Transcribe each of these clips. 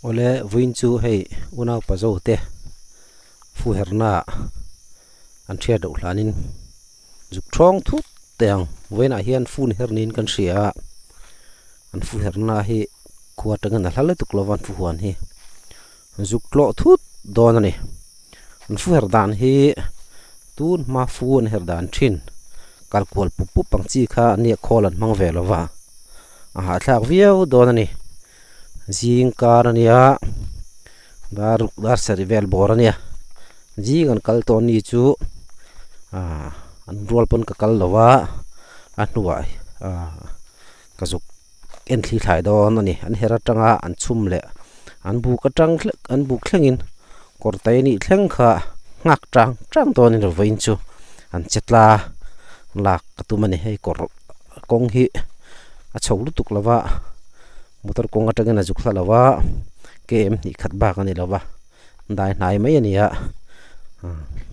Awle vawiin chu hei unau pazo te fu herna an hriat loh hlanin zuk thawng thut teh ang vawiinah hian fun her niin kan hria a an fu herna hi khua atangin a hla lutuk lova an fu huan hi zuk tlawh thut dawn a ni an fu her dan hi tun hma fu an her dan thin kal kual pup pup ang chi kha nia khawl an hmang ve lova a hahthlak viau dawn a ni. Zing kar a nia dar dar sarih vel bawr a nia zing an kal tawh ni chu ahh an rual pawn ka kal lo a a hnuah ahh ka zuk en thli thlai dawn a ni an her atanga an chhum leh an buk atang thleng an buk thlengin kawr tai anih thleng kha nghak tang tang dawn a ni vawiin chu an che tla lak ka tum a ni hei kawr kawng hi a chho lutuk lo va motor kawng atangin a zuk hla lo va km hnih khat bak a ni lo va dai hnai mai a ni a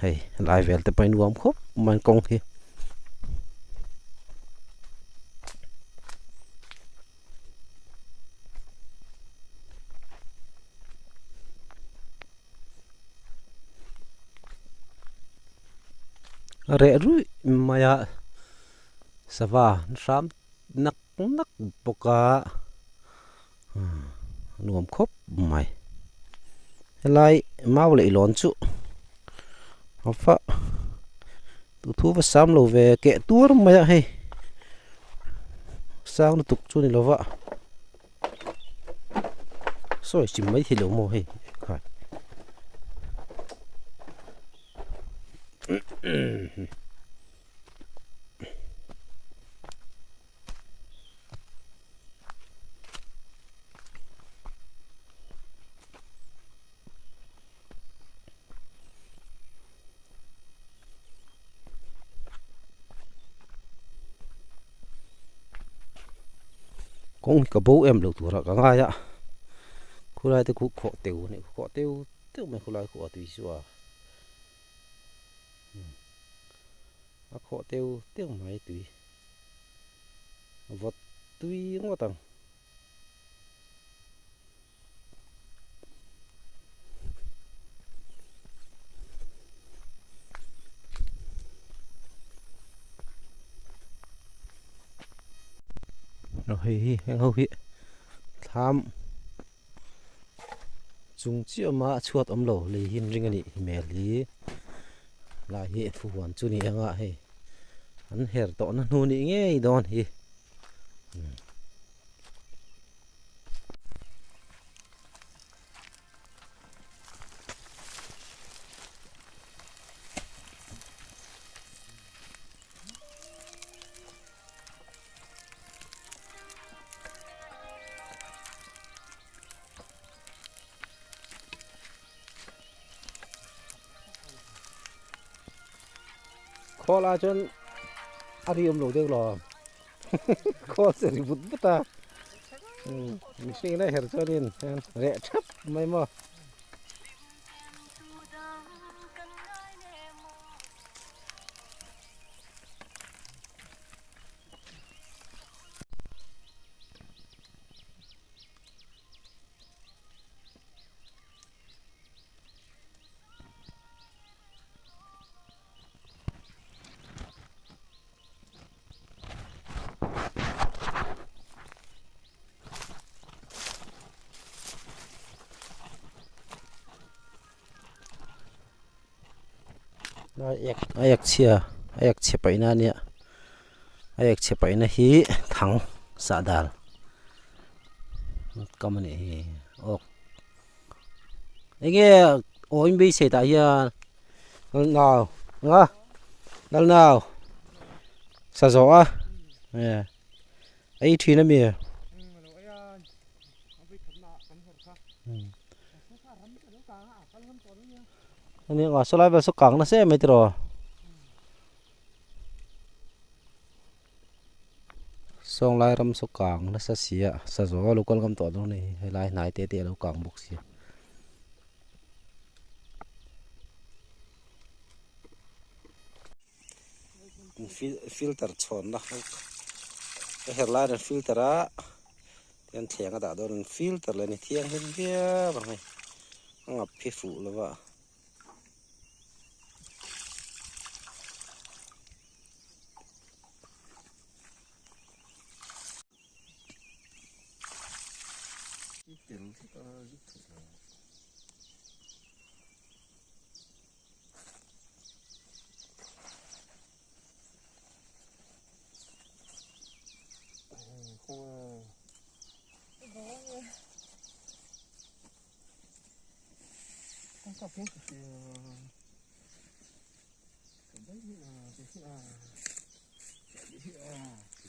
hei lai vel te pawh a nuam khawp mai kawng hi. A reh ruih mai a sava an hram nak nak bawk a nuam khawp mai helai mau leh lawn chu a va duhthu va sam lo ve keh tuar mai a hei sang lutuk chu a ni lo va. Sawi chim mai thei lo maw hei khai. Kawng hi ka bo em lo turah ka ngai a khulai te khu khawh teu a nih khawh teu teu mai khulai khu a tui chu a a khawh teu teu mai tui vawt tui ngawt ang. Hei hi heng ho hi thlam chung chiah awm a a chhuat awm lo lei hi an ring a nih hmel hi lai hi fu huan chu ni ang a hei an her tawh na hnu nih ngei dawn hi. Khawl ah chuan a ri awm lo deuh lo. Khawl chu a ri vut vut a mihring in a her chuanin reh thap mai maw. A ek chhia a ek chhe paihna a nia a ek chhe paihna hi thang sah dal kam a nih hi awk enge aw in beisei tah hian. Nau nga lal nau sa zawh a e ei thin ami ani nga sawlai vel saw kang nasa em mai tiraw sawnglai ram saw kang nasa si a sa zawh a lo kal ngam tawh dawn a ni helai hnai te te a lo kang bawk sia. Filter chhawnna ka her lai an filter a. Tian thleng a dah dawn an filter leh a ni thianghlim viau ang hei a ngap phi fuh lo va.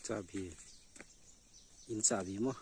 Chahbi in chahbi maw.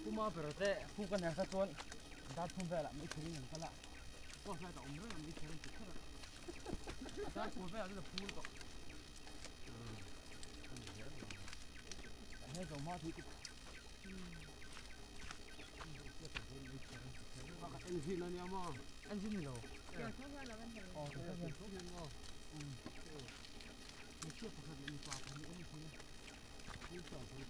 Puma ber te fu kan her kha chuan dar thum velah mai therin an kal a pawh hlai ta awm reng mai therin ti kher a dar pul velah chuan a phul tawh he zo ma thi engine ania maw engine ni lo hmeichhia pakhat leh mipa pahnih an ni thei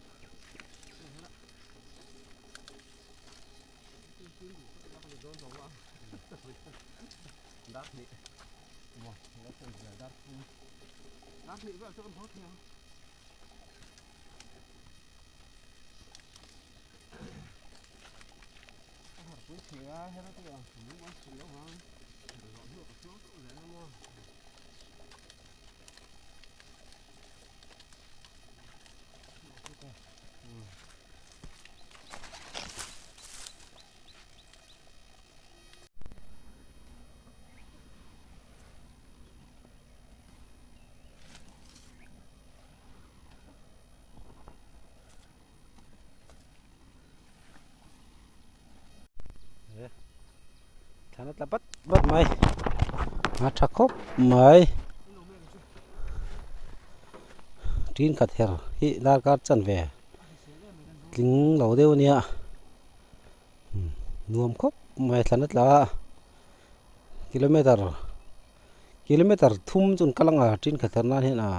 Thlan a tla bat bat mai a tha khawp mai tin khat her hi darkar chan ve tling lo deuh a nia nuam khawp mai thlan a tla a kilometer kilometer thum chu an kal ang a tin khat her nan hian a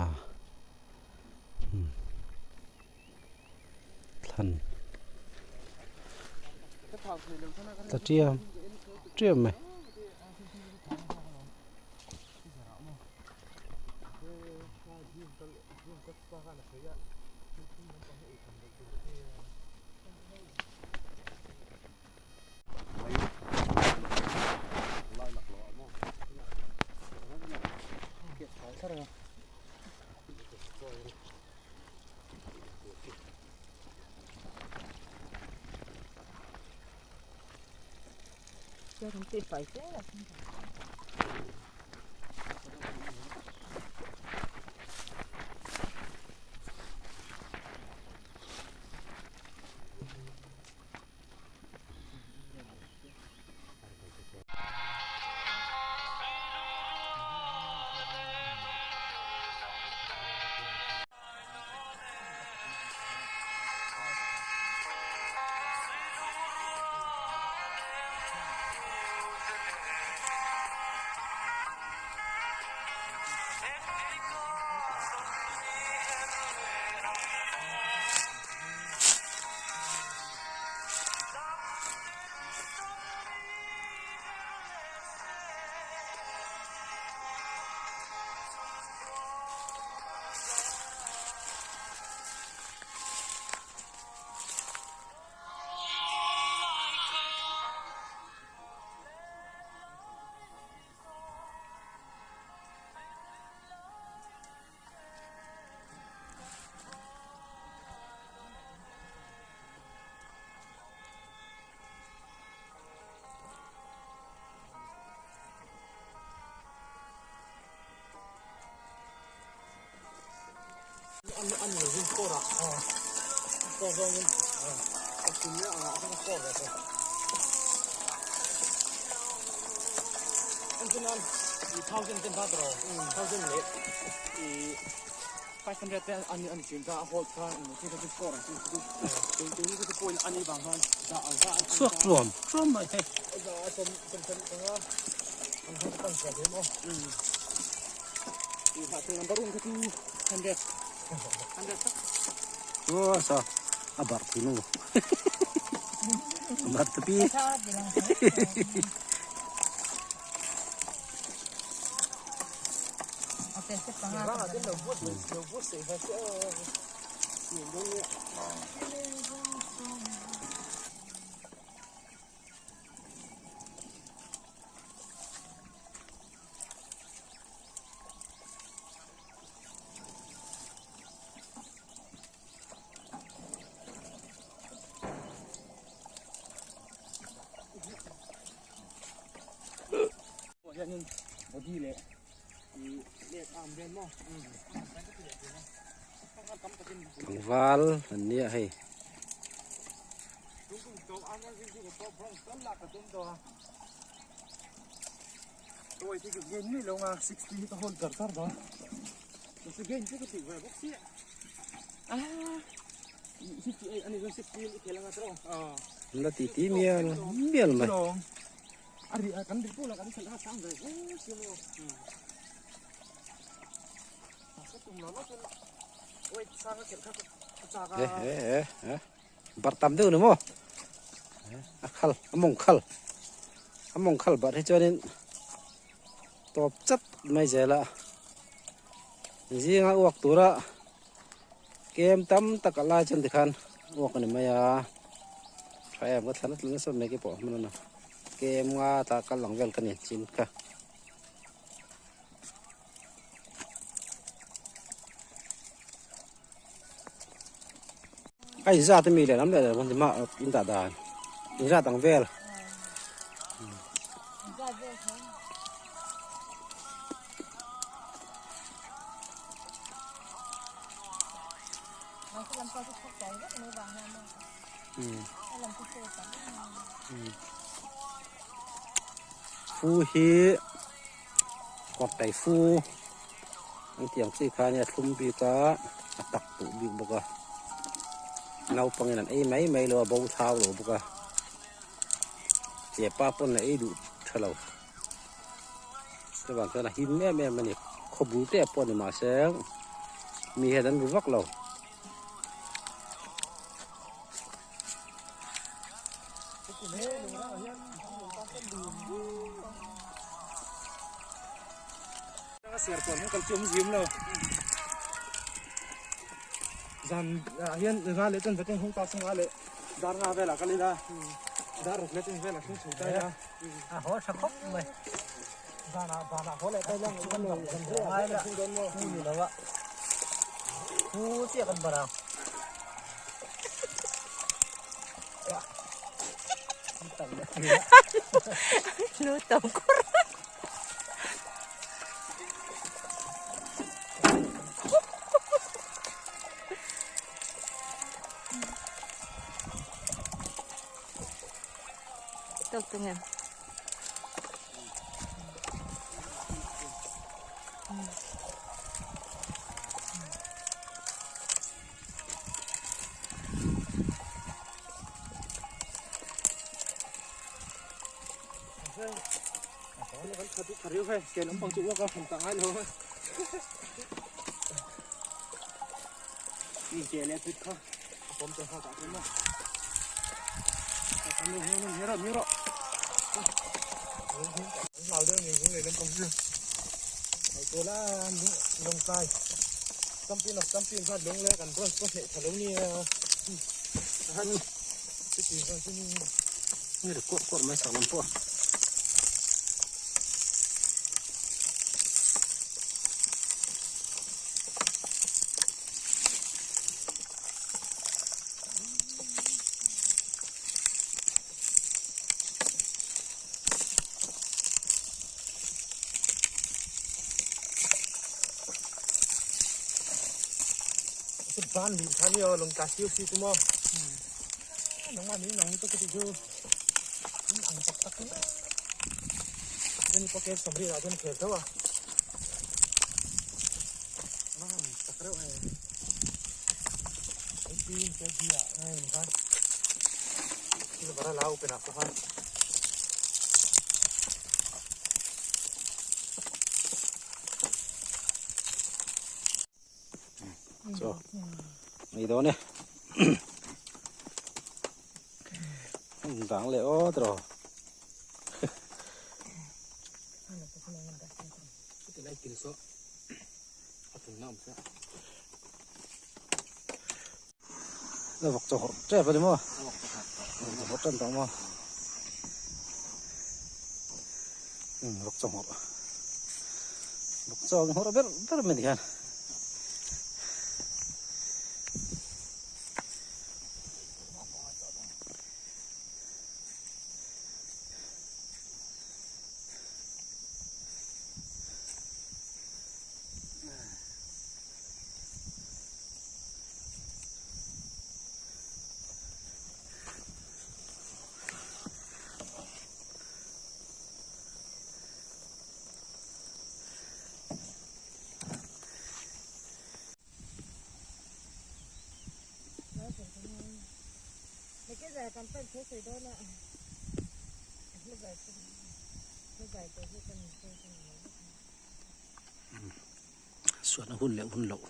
thlan tla tiam tiam mai. Ani lo in score a score zawngin a chhun ang ah khan a score ve tawh. Entirnan i thousand ten ta tawh thousand leh i 500 te ani ani thin kha a hold kha engmaw thil kha chu score ang chi chu tun tun hi chu point ani vang khan dah ang kha an chhuak tluam tluam mai hei. Za a sawm sawm sawm panga ang khan ka pan chhuah thei maw. I hah number un kha chu 100 100 tak. Aw sa a bar pui nu a bar tapi. Hianin body leh i leg arm vel maw Tlangval an nia hei. La ti ti mial mial mai. Eh eh eh eh bar tam deuh ni maw a khal a mawng khal a mawng khal bar hi chuanin tawp chat mai zel a zinga uak tura kem tam tak a lai chuan tikhan uak a ni mai a tha em ka thlan a tla nasa mai ke pawh hman a kem nga tah kal ang vel ka ni chin kha. A inzat ami leh lam leh leh ti mah in dah dan inzat ang vel. Fu hi kawrtai fu an tih ang chi kha ania thlum bik a a tak duh bik bawk a naupangin an ei mai mai lo a bo thau lo bawk a chepa pawn a ei duh tha lo chuvang chuan a him em em a ni khaw bul te pawh a ni mahse mi hian an ru vak lo. Zan ah hian nga leh chuan vatin hung ta se nga leh dar nga velah kal ila dar ruk leh chuan velah thleng chho ta ila a haw tha khawp mai zanah vanah haw leh ta ila kan ngai la pu ni lo a pu chiah kan bar ang. Lu tawp kur. Tawk tung em. Ni ri kuarh kuarh mai sak lam pawh. Ban lim kha ni aw lung ka siu si chu maw nangmah nih nang chu ka ti chu in ang tak tak in ni pocket sawmriat ah chuan khel tho a van tak reuh e eighteen kg ah ngai ni khan silver a la open ah pawh khan. Cho ni dawn e dang leh awt rawh la vawk chaw hawrh tep ani maw vawk chaw hawrh tan tawh maw vawk chaw hawrh vawk chaw ang hawrh ber ber mai ni hian. Suan a hun leh hun loh.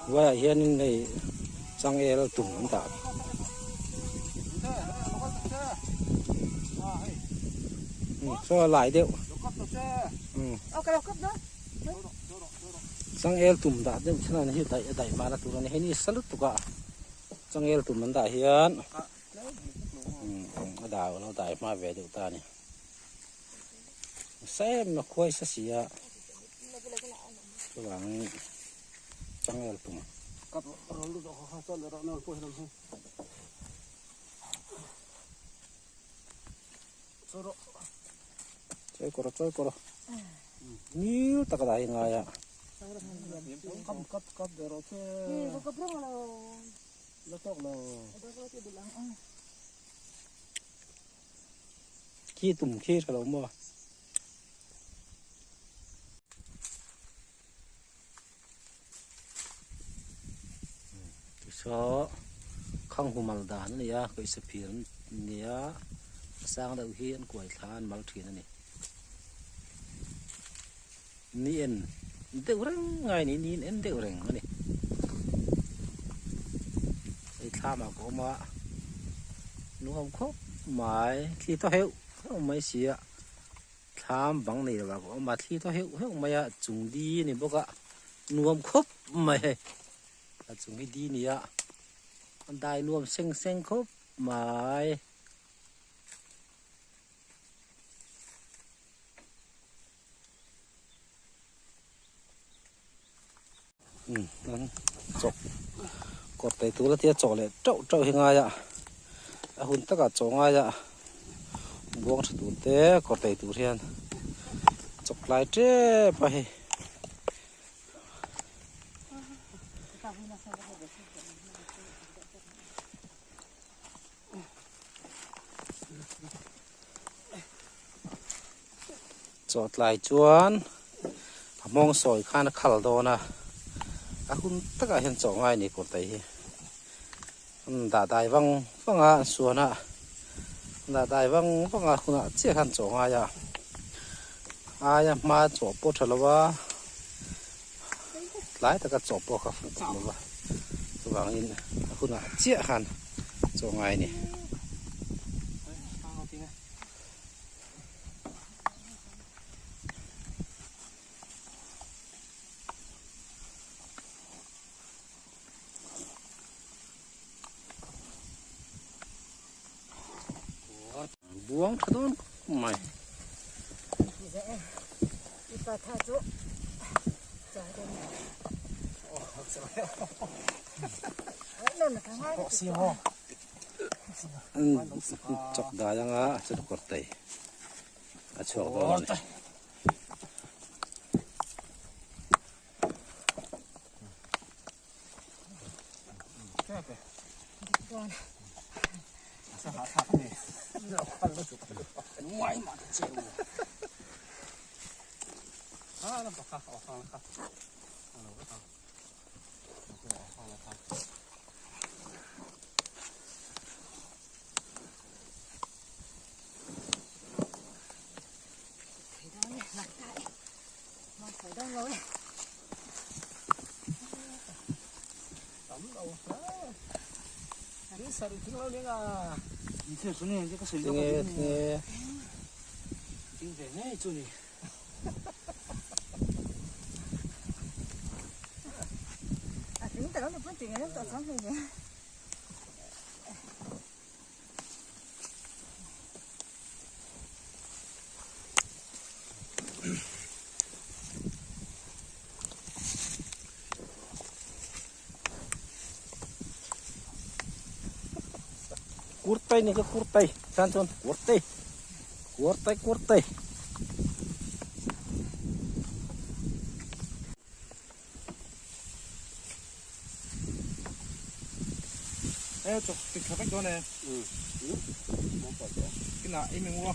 Hnuaiah hianin hei changel tum an dah saw a lai deuh changel tum dah deuh chuan hi daih a daih mahna tur a ni hei ni sa lutuk a changel tum an dah hian a dah a lo dai hma ve deuh ta a ni. Same a khuai sa si a chuvangin changel tum chawi kawr chawi kawr ngil tak a dah hi ngai a. Khi tum khi tha lo maw. Tisaw khang humal dan a ni a kaihsa phir an ni a a sang deuh hi an kuai thla an mal thin a ni. Ni en deuh reng ngai ni ni en deuh reng a ni. Hei thlam ah ka awm a nuam khawp mai thli thaw heuh heuh mai si a thlam bang nei lo ah ka awm a thli thaw heuh heuh mai a chung di a ni bawk a nuam khawp mai hei a chung hi di a ni a a dai nuam seng seng khawp mai. Chawk kawr tei tur a tia chaw leh teuh teuh hi ngai a a hun takah chaw ngai a buang tha tur te kawr tei tur hian chawk lai tep a hei. Chaw tlai chuan a hmawng sawi khan a khal dawn a a hun takah hian chaw ngai a ni kawr tai hi an dah dai vang vang a an suan a an dah dai vang vang a hunah chiah khan chaw ngai a aia hma chaw pawh tha lo a tlai taka chaw pawh kha fuh lo va. Chuvangin a hunah chiah khan chaw ngai a ni. Buang tha dawn khawp mai. Chawk dai anga chu kawr tei a chhuak dawn a ni. Kurtai ni ka kurtai tan chuan kurtai kurtai kurtai. E chok tik tha vek dawn e. Kinah ei meng ua.